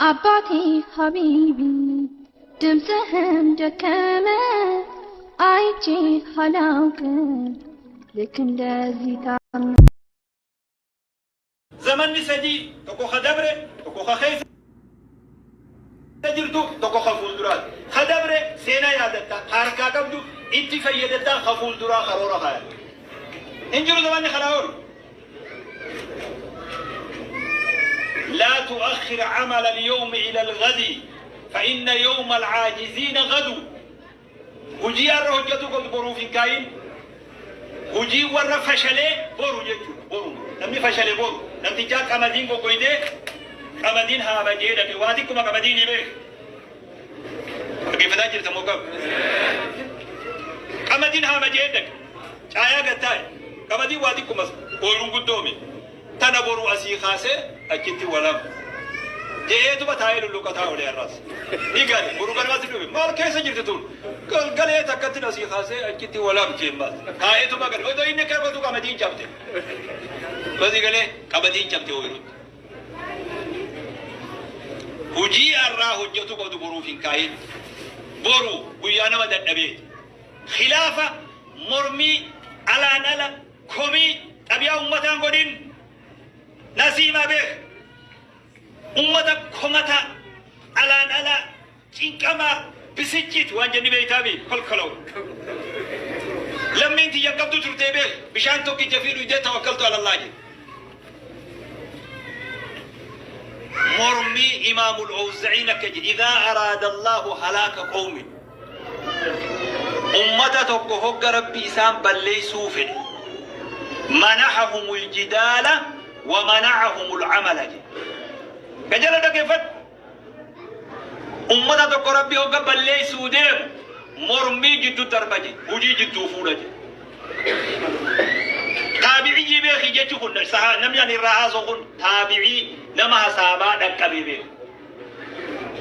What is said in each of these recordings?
አባቴ ሀቢቢ ድምፅህም ደከመ አይቼ አላውቅም ልክ እንደዚህ ታመ Zamanni sadii tokko ka dabre, tokko ka keessa jirtu, tokko ka fuulduraati. Ka dabre seenaa yaadatta, ka harkaa qabdu itti fayyadatta, ka fuulduraa karoora kaayata. Hin jiru zamanni kanaa ol. لا تؤخر عمل اليوم إلى الغد فإن يوم العاجزين غد. Hojii har'a hojjetu qabdu boruuf hin kaayin. Hojii warra fashalee boru jechuudha. Boru. Namni fashalee boru. Namtichaa qamadiin goggoydee qamadiin haaba jee dhaqe. Waa xiqquma qamadiin ni beeka. Dhaggeeffataa jirta moo qabu? Qamadiin haaba jee dhaqe. Caayaa gattaa'e. Qamadiin waa xiqquma ooyiruun guddoome. Tana boru asii kaasee achitti walamu. Je'eetuma taa'ee lulluqataa olee har'as. Ni gale. Boru galmaatti dhufe. Maal keessa jirti tun? Galgalee takkatti asii kaasee achitti walamu jeemmaas. Taa'eetuma gale. Odoo inni karbatu qamadiin cabte. Basi galee qamadiin cabte ooyirutti. Hojii har'aa hojjetu qabdu boruuf hin kaayin. Boru guyyaa nama dadhabeeti. Khilaafa mormii alaan ala komii xabiyaa ummataan godhin nasiimaa beek. Ummata komata alaan ala cinqamaa bisicciit waan jenni beeytaabi kolkolaw. Lammiin tiyyan qabdu turtee beek bishaan tokkicha fi dhuydee tawakkaltu alallaa jedhe. Mormii imaamul Owzaciin akka jedhe idaa araada Allaahu halaaka qawmin. Ummata tokko hogga rabbi isaan balleeysuu fedhe. Manahahumul jidaala wa mana'ahumul amala jedhe. Gajala dhaggeeffadhu. Ummata tokko rabbi hogga balleeysuu deemu mormii jidduu darba jedhe. Hujii jidduu fuudha jedhe. Taabiciyyi beeki jechi kun namni ani irraa haasa'u kun taabicii nama hasaabaa dhaqqabee beeku.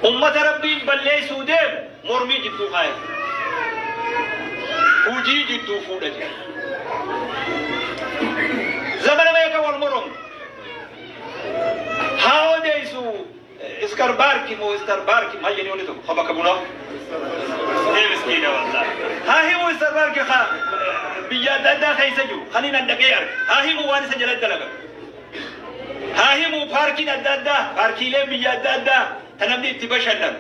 Ummata rabbiin balleessuu deemu mormii jidduu kaaya. Hujii jidduu fuudha jedhe. Zamana meeqa wal moromu. Haa odeessu iskarbaarki moo istarbaarki maal jedhee wanni tokko ka bakka bunaa. Ee miskiina wallaahi. Haa himu istarbaarki haa biyya adda addaa keessa jiru kan inni dhaqee arge. Haa himu waan isa jalatti dalagan. Haa himu paarkiin adda addaa paarkiileen biyya adda addaa ta namni itti bashannanu.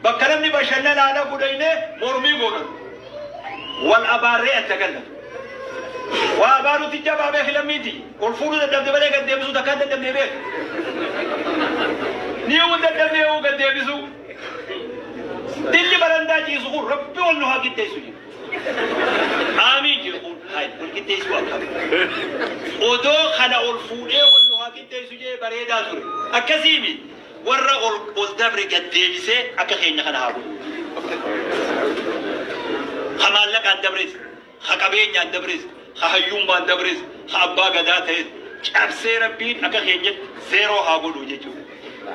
Bakka namni bashannanaa dhaqu dhaynee mormii godhan. Wal abaarree adda gallan. Waa abaaruutti jabaa beeki lammiiti. Ol fuudhuu dadhabde malee gad deebisuu takkaan dadhabnee beeki. Ni uu dadhabnee uu gad deebisuu. Dilli barandaa ciisu kun rabbi ol nu haa qixxeessu jedhu. Aamiin jedhu kun hayi wal qixxeessuu akkam. Odoo kana ol fuudhee wal nu haa qixxeessu jee bareedaa ture. Akkasiimi warra ol ol dabre gad deebisee akka keenya kana haa godhu. Ka maallaqaan dabres, ka qabeenyaan dabres, ka hayyummaan dabres, ka abbaa gadaa ta'es cabsee rabbiin akka keenyatti zeeroo haa godhu jechuudha.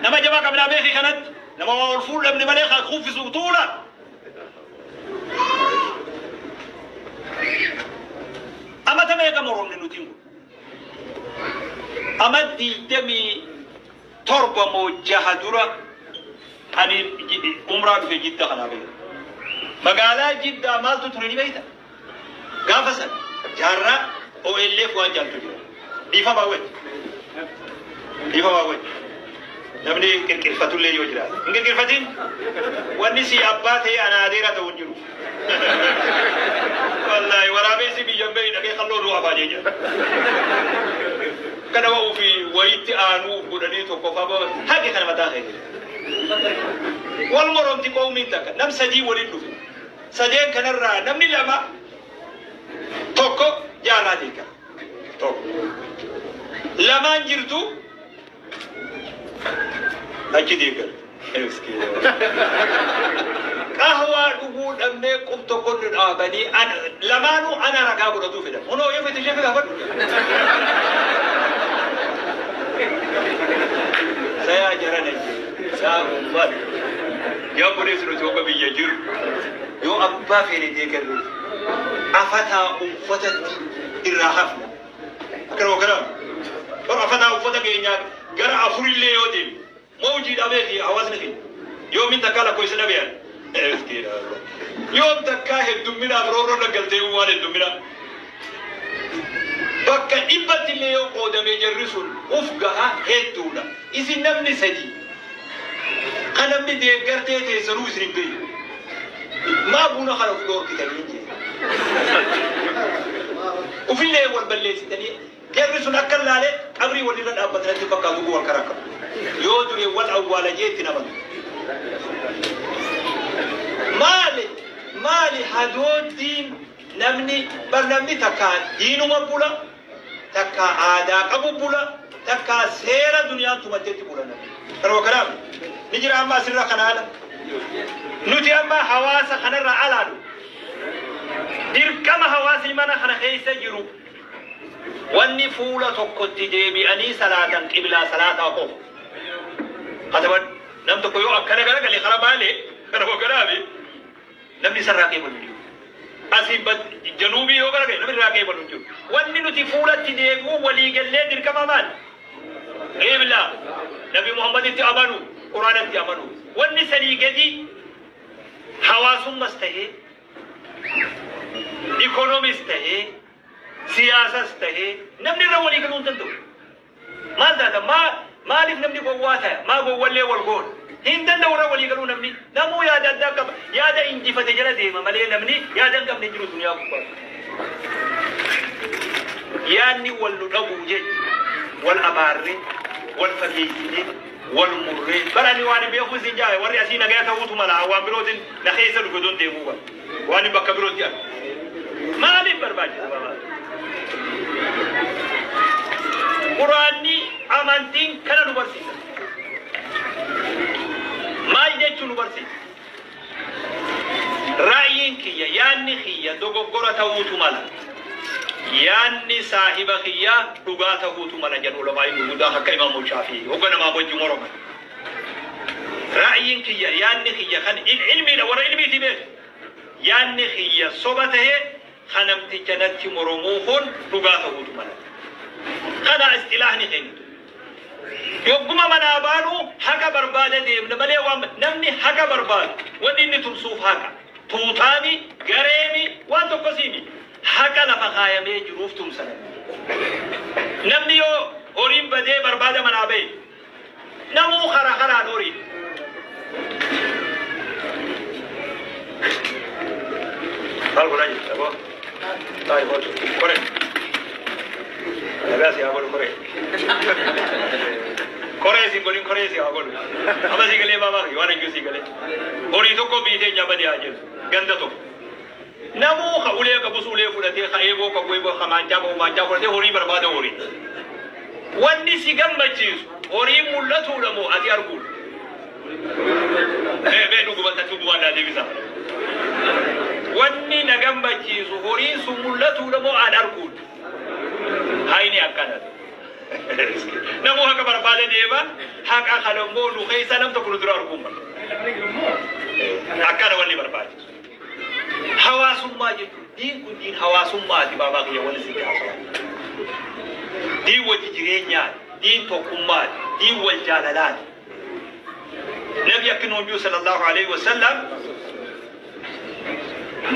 Nama jabaa qabnaa beeki kanatti nama waa ol fuudhamne malee ka kuffisu tuula. Amata meeqa moromne nutiin kun? Ama 27 moo jaha dura ani umraa dhufe Jidda kanaa beeka. Magaalaa Jiddaa maaltu ture ni beekta? Gaafa san jaarraa OLF waan jaaltu jira. Dhiifamaa wajji. Dhiifamaa wajji. Namni qirqirfatullee yoo jiraate. Hin qirqirfatin. Wanni si abbaa ta'e ana adeera ta'u hin jiru. Wallaahi waraabessi biyya hin beekne dhaqee kalloo du'a afaa jee jira. Kana ofii wayitti aanuu godhanii tokko fa'aa haqi kana mataa kee jira. Wal moromti qoomiin takka nam sadii waliin dhufe. Sadeen kanarraa namni lama tokko jaarraa deeggara. Tokko. Lamaan jirtu achi deeggara. Qahwaa dhuguu dhabnee qub tokko nu dhaabanii lamaanuu ana ragaa godhatuu fedhan. Kunoo yoo fete ishee gaafadhu. Sayaa jarana jee. Saa ummata. Yaa obboleessi nuti hogga biyya jiru yoo abbaa feene deegarre afataa uffatatti irraa hafna. Akkana hogganaa. Bar afataa uffata keenyaa gara afurillee yoo deeme. Mawjiidha beeki hawaasni keenya. Yoomin takkaa lakkoofsa dhabee miskiina. Yoom takkaa heddumminaaf roorroo dhaggaltee waan heddumminaa. Bakka dhibbatti illee yoo qoodamee jarri sun uf gaha hedduudha. Isin namni sadi. Kan namni deeggartee teessanuu isin hin beeku. Maa buna kana of dhoorkitanii jee. Ufillee wal balleessitanii jarri sun akka laalee qabrii walirra dhaabbatanitti fakkaatu wal karaa qabu. Yoo du'e wal awwaala jee itti namanu. Maali maali hadooddiin namni bar namni takka diinuma bula, takka aadaa qabu bula, takka seera duniyaan tumatteetti bula namni. Kanuma kanaaf ni jira amma asirra kana ala. Nuti amma hawaasa kanarra alaadhu. Dirqama hawaasni mana kana keessa jiru wanni fuula tokkotti deebi'anii salaatan qiblaa salaataa qofa. Kataban nam tokko yoo akkana garagale kara baalee kana kanaafi namni isarraa qeebalu hin jiru. Asii januubii yoo garagale namni irraa qeebalu hin jiru. Wanni nuti fuulatti deebi'uu waliigallee dirqama maali? Qiblaa. Nabi Muhammaditti amanu, Quraanatti amanu. Wanni sanii gadi hawaasummas tahee, ikoonomis tahee, siyaasas tahee namni irra walii galuu hin danda'u. Maal taata? Maaliif namni gowwaa ta'a? Maa gowwallee wal goona? Hin danda'u irra walii galuu namni. Namuu yaada addaa qaba. Yaada injifate jala deema malee namni yaada hin qabne hin jiru duniyaa gubbaa. Yaadni wal nu dhabuu jecha wal abaarree, wal fageessinee, wal murree. Bara ani waan beeku isin jaa warri asii nagaya ta'uutu mala waan birootiin na keessa dhufe don deemuu qaba. Waan bakka birootti argu. Maaliif barbaachisa baba? Quraanni amantiin kana nu barsiisa. Maal jechuu nu barsiisa? Ra'yiin kiyya, yaadni kiyya dogoggora ta'uutu mala. Yaadni saahiba kiyya dhugaa ta'uutu mala jedhu ulamaa gurguddaa akka Imaamu Shaafii hogga namaa wajji moroman. Ra'yiin kiyya, yaadni kiyya kan ilmiidha warra ilmiiti beeku. Yaadni kiyya soba ta'ee kan namticha natti moromuu kun dhugaa ta'uutu mala. Kana istilaahni keenya. Yogguma manaa baanu haqa barbaada deemna malee waan namni haqa barbaadu wanni inni tumsuuf haqa. Tuutaami, gareemi, waan tokkosiimi. Haqa lafa kaayamee jiruuf tumsa namni. Namni yoo horiin badee barbaada manaa bahe namuu karaa karaan horii. Maal godhaa jirta boo? Taa'e boo koree. Nagaa si haa godhu koree. Koree si godhin koree si haa godhu. Amma si galee baabaa waan ejjuu si galee. Horii tokko biitee nyaabadee haa jedhu. Ganda tokko. Namuu ka ulee qabus ulee fudhatee ka eeboo qabu eeboo ka maancaa qabu maancaa fudhatee horii barbaada horii. Wanni si gammachiisu horii mul'atuudha moo ati arguudha? Mee mee dhuguma dhugumaan naa deebisaa. Wanni na gammachiisu horiin sun mul'atuudha moo an arguudha? Hayni akkana. Namuu haqa barbaada deema haqa kana immoo nu keessa nam tokko nu dura arguun mala. Akkana wanni barbaachisu. Hawaasummaa jechuun diin kun diin hawaasummaati baabaa kiyya wanni si gaafatan. Diin wajji jireenyaati, diin tokkummaati, diin wal jaalalaati. Nabi akka nuun jiru sallallahu alaihi wasallam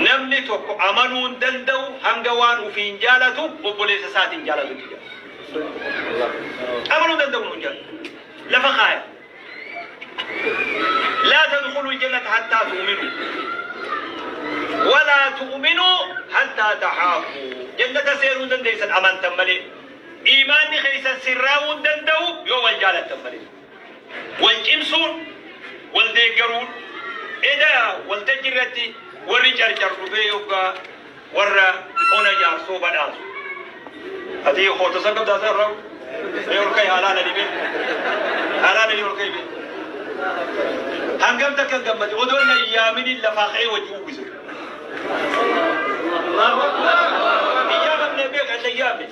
namni tokko amanuu hin danda'u hanga waan ofiin jaalatu obboleessa isaatiin jaalatutti jira. Amanuu hin danda'u nuun jaalatu. Lafa kaaya. لا تدخلوا الجنة حتى تؤمنوا ولا تؤمنوا حتى تحابوا. جنة سيرون دنديسن أمان تملي إيمان خيسا سراون دندو يو والجالة تملي والجمسون والديقرون إذا والتجرتي والرجال جربي يوكا ورا أنا جارسو بناسو هذه خوتو سنقب داسر رو يوركي حالانا لبي حالانا يوركي بي hangam takka gammade odoo na yaaminin lafaa ka'ee wajji uwwise. Iyyaamamne beeka na yaame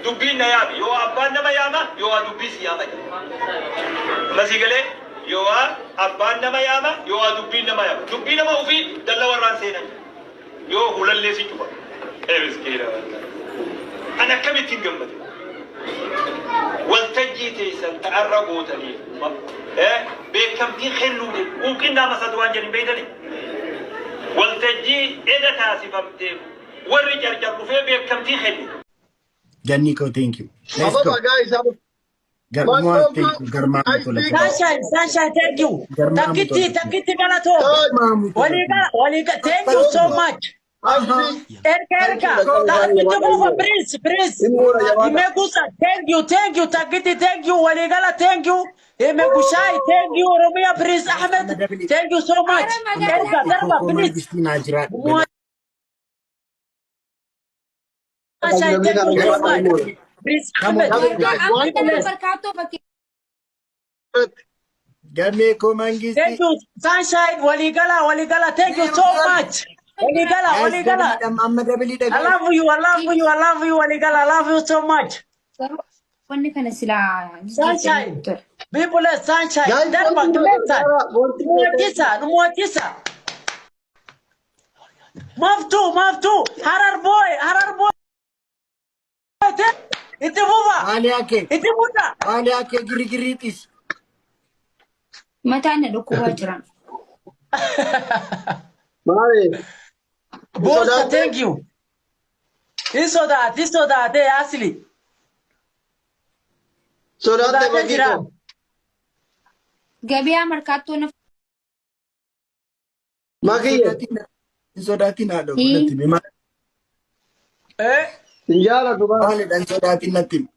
dubbiin na yaame yoo abbaan nama yaama yoo dubbii si yaama jedha. Masii galee yoo abbaan nama yaama yoo dubbiin nama yaama dubbii nama ofii dalla warraan seenan yoo hulallee si cufa. Ee miskiina. An akkamittiin gammade? Waltajjii teessan ta'arra gootaniif beekamtii kennuu quuqinnaa masatu waan jedhin beeytanii. Waltajjii eda taasifamteef warri carcar dhufee beekamtii kennu. Janni koo, thank you. Let's go. Ababa, guys, Ababa. Garmaa, thank you. Garmaa tola. Sunshine, Sunshine, thank you. Garmaa. Takkitti, takkitti galatoo. Waliigala, waliigala, thank you so much. Erga, erga. Takkitti buufa, Prince, Prince. Imegusa, thank you, thank you. Takkitti, thank you. Waliigala, thank you. Imegushai, thank you. Oromia, Prince Ahmed, thank you so much. Erga, darba, please. Mangistii naa jiraadhu. Sunshine, thank you so much. Prince Ahmed. Barkaatoo fakkii. Gamee koo Mangistii. Thank you, Sunshine, waliigala, waliigala, thank you so much. Waliigala, waliigala. Amma dabaliidha. I love you, I love you, I love you, waliigala, I love you so much. Wanni kana silaa. Sunshine. Be blessed, Sunshine. Darba, qilleensa. Numochisa, numochisa. Maftu, maftu. Harar boy, Harar boy. Itti fufa. Maali akkee? Itti fufa. Maali akkee girigiriitis? Mataan na dhukkubaa jiran. Maali? Bosa, thank you. Hin sodaate, hin sodaate, asli. Sodaatte. Sodaatee jira. Makiiko. Gabiyaa markaattoo na. Makiyye. Hin sodaatin, haadha natti himi. Eh? Hin jaalatu bara. Maalidha hin sodaatin natti himi?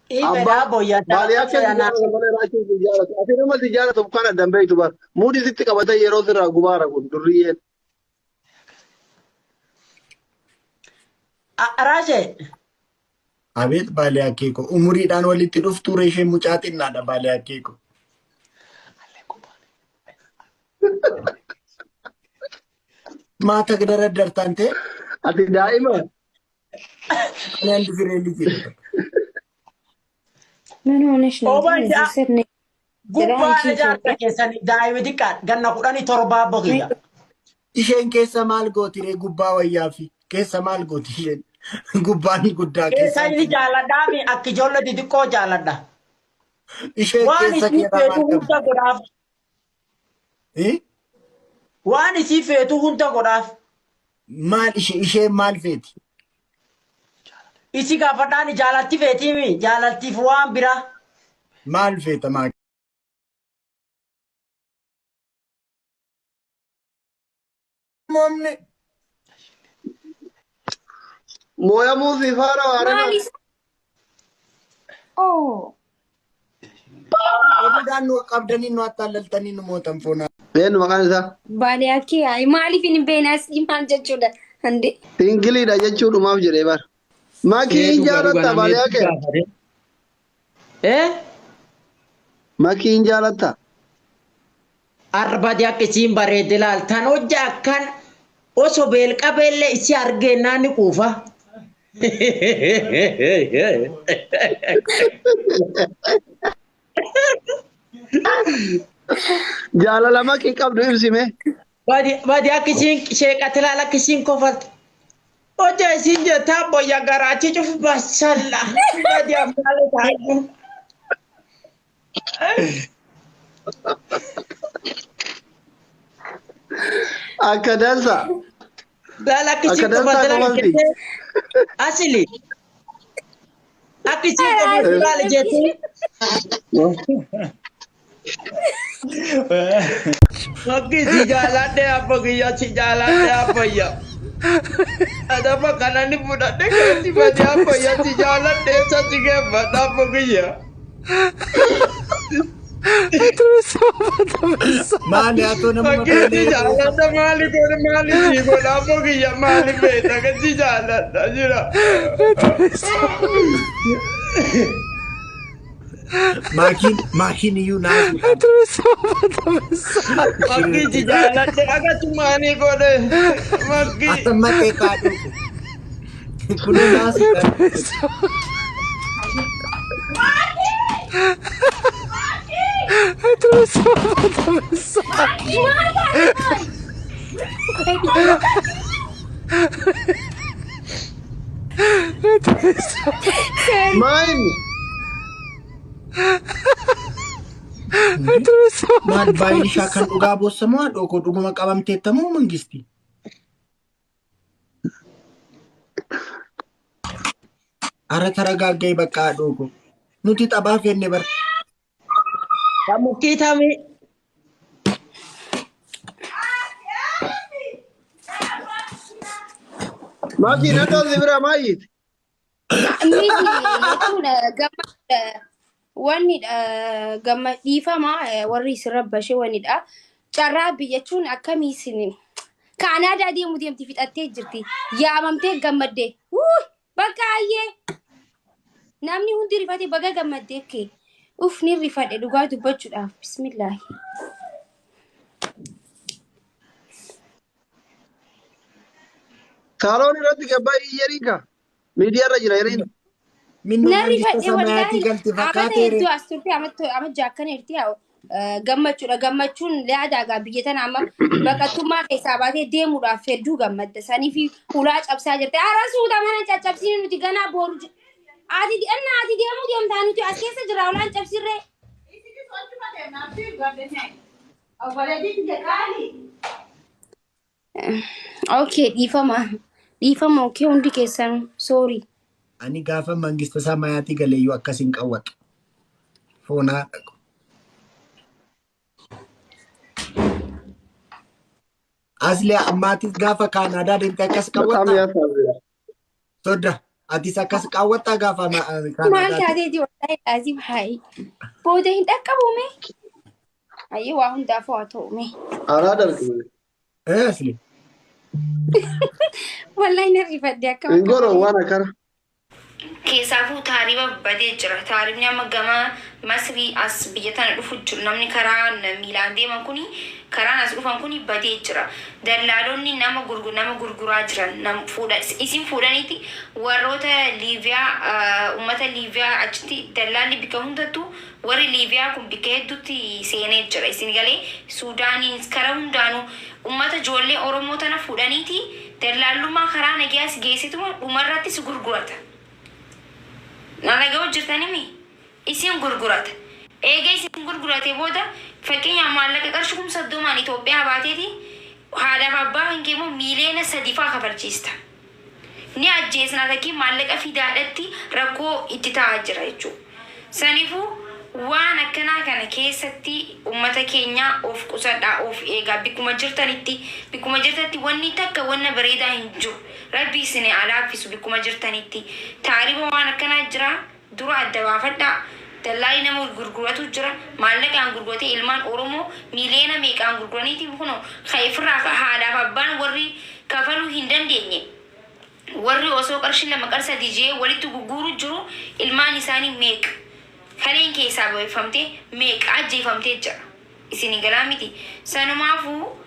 Ifedha boyyaa. Maali akka si jaalatu malee raachuu si jaalatu. Ati nama si jaalatu kan addan beektu bara. Muudii sitti qabatee yeroo sirraa gubaara kun durriyyeen. Raashee. Abeet, baalee akkeeko umuriidhaan walitti dhuftuu isheen mucaa xinnaadha, baalee akkeeko. Maata daraddartaan ta'e. Ati daa'ima. Ani andi firee lijiidha. ምን ሆነሽ ነው? Oban እዚህ ስር ነኝ። Gubbaa ijaarsa keessanii daa'ima xiqqaa ganna 17 boqiyya. Isheen keessa maal gooti ree, gubbaa wayyaa fi keessa maal gooti isheen, gubbaan guddaa Keessa keessa. inni jaaladhaami, akka ijoollee xixiqqoo jaaladha. Isheen Waan keessa isii keera feetu maal hunda qabdi? godhaaf. Eh? Waan isii feetu hunda godhaaf. Maal isheen maal feeti? Isi gaafadhaan jaalatti feetiimi, jaalattiif waan biraa. Maal feeta maa? Moomne. Mooyamuu si faara waarana. Maali? Oo. Oduudhaan nu qabdanii nu attaallaltanii nu mootan foonaa. Eenyu maqaan isaa? Baalee akkee ayi maaliif hin beekne asii maal jechuudha? Hande. Ingiliidha jechuudhumaaf jedhee bara. Makii hin jaalatta, baalee akka? Eh? Makii hin jaalatta? Arbadi akka isiin bareedde laal, tan hojja akkan osoo beelqabeellee isi argeennaan ni quufa. Jaalala makii qabdu ibsime. Badi badi akka isiin sheeqate laal, akka isiin kofaltu. Hojja isiin jettaa boyya garaachi cufu basalla. Badi ammaale taa'u. Akka dansa. Laal akka isiin Akka dansaa kofaltu laal kofalti. jettee asili. Akka isiin kofaltu laal jettee. Makki si jaaladhe, abba kiyya, si jaaladhe abbayya. Adaba kana ni fudhadhe keetti bade, abbayya, si jaaladhe, isa si geeffadha, abba kiyya. Maali hatoo nama Makki si beelee. jaaladha, maali godhe, maali si godha, abba kiyya, maali beekta kan si jaaladha jira. Maakiin maakiin iyyuu naasuudha. Makki si jaaladhe akkasumaanii godhe makki. Atammatee kaadhu. Kun naasuudha. Maa inni? Maal baay'ishaa kan dhugaa boossamoo haadhoo koo dhuguma qabamteettamoo mangisti? Ara taragaagga'i bakka haadhoo koo. Nuti taphaa feenne bar. Mukkii tamii. Maakii na dhoolli bira maayyiiti. Miti jechuun gamma wanni gamma dhiifama warri isin rabbashe wannidha. Carraa biyya jechuun akkamii isin Kaanaadaa deemu deemti fixattee jirti. Yaamamtee gammaddee. Wuu! Bakka ayyee. Namni hundi rifate baga gammaddee kee. Uf ni rifadhe dhugaa dubbachuudhaaf. Bismillaahi. Saaloon irratti gabbaa iyyariin ka. Miidiyaa irra jira yeriin. Minnu Na mangista rifadhe samayaatii wallaahi. galti Amata fakkaateere. hedduu as turte ama jaakkana jirti gammachuudha. Gammachuun yaadaagaa biyya tana amma baqattummaa keessaa baatee deemuudhaaf hedduu gammadda. Sanii fi ulaa cabsaa jirti. Ara suuta mana caccabsiin nuti ganaa booru. Ati enna ati deemuu deemtaa nuti as keessa jira ulaan cabsirree. Okay, dhiifama. Dhiifama okay hundi keessan sorry. Ani gaafa mangista samayaatii galeeyyuu akkas hin qawwatu. Foon haadha koo. Asli ammaatis gaafa Kaanaadaa deemte akkas Bataam qawwattaa? yaasaa. Sodda atis akkas qawwattaa gaafa Maal Kaanaadaatti? taateeti wallahi laazim haayi. Booda hin dhaqqabume. Ayyee waa hundaafuu haa ta'ume. Alaa darbu. Eh Asli. Wallahi na rifadhe akkam Hin akka godhan malee. waan akkana. Keessaafuu taariba badee jira. Taaribni amma gama Masrii as biyya tana dhufu jiru. Namni karaa miilaan deeman kuni karaan as dhufan kuni badee jira. Dallaalonni nama gurgu nama gurguraa jiran nam fuudha isin fuudhaniiti warroota Liibiyaa ummata Liibiyaa achitti dallaalli bikka hundattuu warri Liibiyaa kun bikka hedduutti seenee jira. Isin galee Suudaaniin kara hundaanuu ummata ijoollee Oromoo tana fuudhaniiti dallaallummaa karaa nagayaa si geessetuma dhumarratti si gurgurata. Na dhaga'u jirtanimi? Isin gurgurata. Eega isin gurgurate booda fakkeenyaaf maallaqa qarshii 30,000n Itoophiyaa baateeti haadhaaf abbaa kan kee immoo 3 miiliyoona faa kafalchiista. Ni ajjeesna takkii maallaqa fidaadhatti rakkoo itti ta'aa jira jechuudha. Saniifuu waan akkanaa kana keessatti ummata keenya of qusadhaa of eegaa bikkuma jirtanitti bikkuma jirtanitti wanni takka wanna bareedaa hin jiru. Rabbi isin haa laaffisu bikkuma jirtanitti. Taariba waan akkanaa jira dura adda baafadhaa. Dallaalli nama gurguratu jira. Maallaqaan gurguratee ilmaan Oromoo miiliyoona meeqaan gurguraniiti kunoo ka ifirraa haadhaaf abbaan warri kafaluu hin dandeenye. Warri osoo qarshii lama qar sadii je'ee walitti gugguuru jiru ilmaan isaanii meeqa kaleen keessaa baifamtee meeqa ajjeefamtee jira. Isinii galaa miti. Sanumaafuu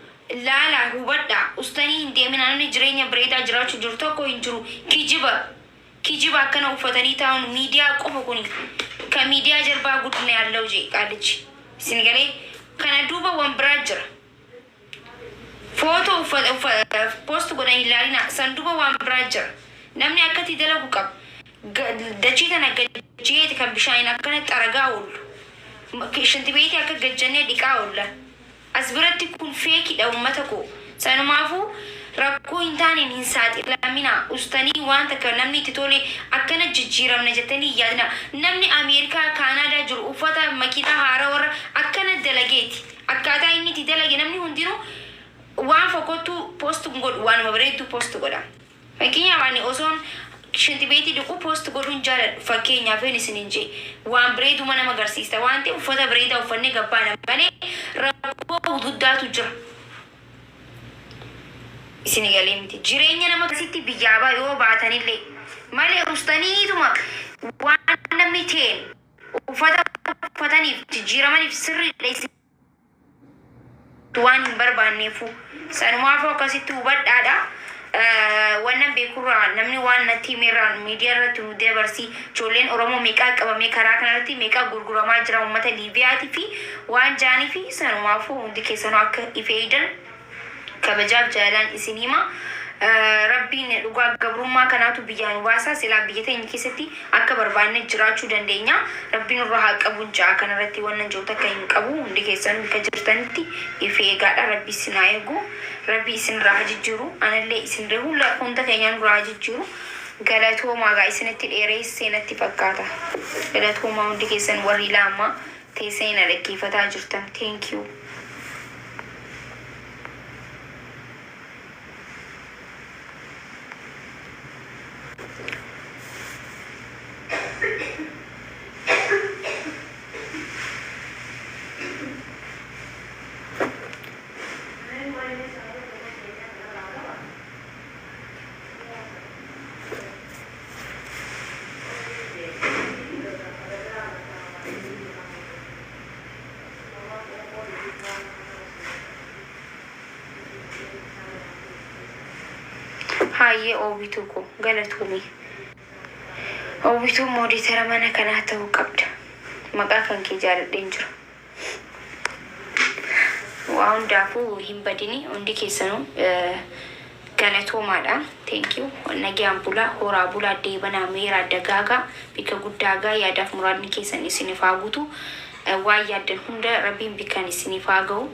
laalaa hubadhaa ustanii hin deeminaa namni jireenya bareedaa jiraachuu jiru tokko hin jiru. Kijiba kijiba akkana uffatanii taa'uun miidiyaa qofa kuni ka miidiyaa jarbaa guddina yaallau je'e qaallichi. Isin galee kana duuba wan biraa jira. Footoo post godhan hin laalina san duba waan biraa jira namni akkatti dalagu qaba dachii tana gajjeeti kan bishaaniin akkana xaragaa oollu shintibeetii akka gajjannee dhiqaa oolla as biratti kun feekidha ummata koo sanumaafuu rakkoo hin taaneen hin saaxilaminaa ustanii waan takka namni itti tole akkana jijjiiramna jettanii hin yaadina namni Ameerikaa Kaanaadaa jiru uffata makiinaa haaraa warra akkana dalageeti Akkaataa inni itti dalage namni hundinuu waan fokkottuu post hin godhu waanuma bareedduu post godha. Fakkeenyaaf ani osoon shintibeetii dhiqu post godhuu hin jaaladhu fakkeenyaaf yoon isiniin jee waan bareeduma nama agarsiista waan ta'eef uffata bareedaa uffannee gabbaana malee rakkoo guddaatu jira. Isini galee miti jireenya nama asitti biyyaa baa yoo baatanillee malee ustaniituma waan namni ta'een uffata uffataniif jijjiiramaniif sirriidha isin waan hin barbaanneefu sanumaafuu akkasitti hubadhaadha. Wannan beekurraa namni waan natti himerraan miidiyaa irratti nu dabarsi ijoolleen Oromoo meeqaa qabamee karaa kanarratti meeqaa gurguramaa jira uummata Liibiyaatii fi waan jaanii fi sanumaafuu hundi keessanuu akka ifeeydan kabajaaf jaalalaan isin hima. Rabbiin dhugaa gabrummaa kanaatu biyyaa nu baasa. Silaa biyya teenya keessatti akka barbaanne jiraachuu dandeenya. Rabbiin nurraa haa qabu ja'a. Kanarratti wannan jiru takka hin qabu. Hundi keessan bakka jirtanitti ifi eegaadha. Rabbi isin haa eegu. Rabbi isinirraa haa jijjiiru. Anallee isin hunda keenya nurraa haa jijjiiru. Galatoomaa gaa, isinitti dheereessee natti fakkaata. Galatoomaa hundi keessan warri laamaa teessanii na dhaggeeffataa jirtan. Thank you. Hayyee oobituu koo, galatoomii. Oobituu moderator mana kanaa ta'uu qabda. Maqaa kan kee jaaladheen jira. Waa hundaafuu hin badini, hundi keessanuu galatoomaadha. Thank you. Nagaan bulaa, horaa bulaa, deebanaa, meeraa, dagaagaa, bika guddaagaa, yaadaaf muraadni keessan isiniif haa guutu. Waan yaaddan hunda Rabbiin bikkaan isiniif haa ga'u.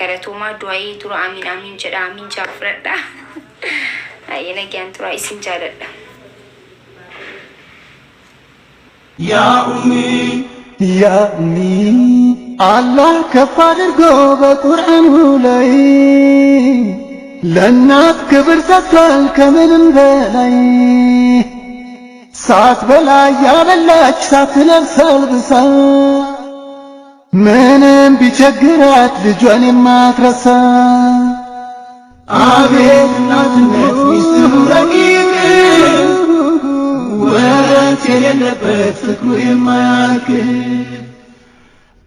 Galatoomaa, du'aayii dura amiin amiin jedha, amiin jaa fudhadha. Hayyee, nagaan turaa, isin jaaladha. يا أمي يا أمي አላህ ከፍ አድርጎ በቁርአኑ ላይ ለእናት ክብር ሰጥቷል ከምንም በላይ። ሳትበላ ያበላች፣ ሳትለብስ አልብሳ፣ ምንም ቢቸግራት ልጇን የማትረሳ። አቤት እናትነት ሚስጥሩ ረቂቅ፣ ወረት የሌለበት ፍቅሩ የማያልቅ።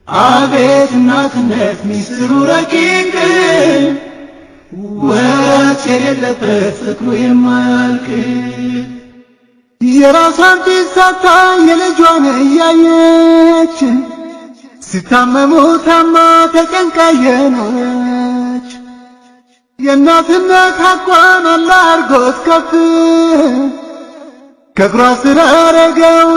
አቤት እናትነት ሚስጥሩ ረቂቅ፣ ወረት የሌለበት ፍቅሩ የማያልቅ። የራሷን ፊት ሳታ የልጇን እያየች፣ ሲታመሙ ታማ ተጨንቃ የኖረች፣ የእናትነት ሐቋን አላህ አርጎት ከፍ፣ ከእግሯ ስር አረገው።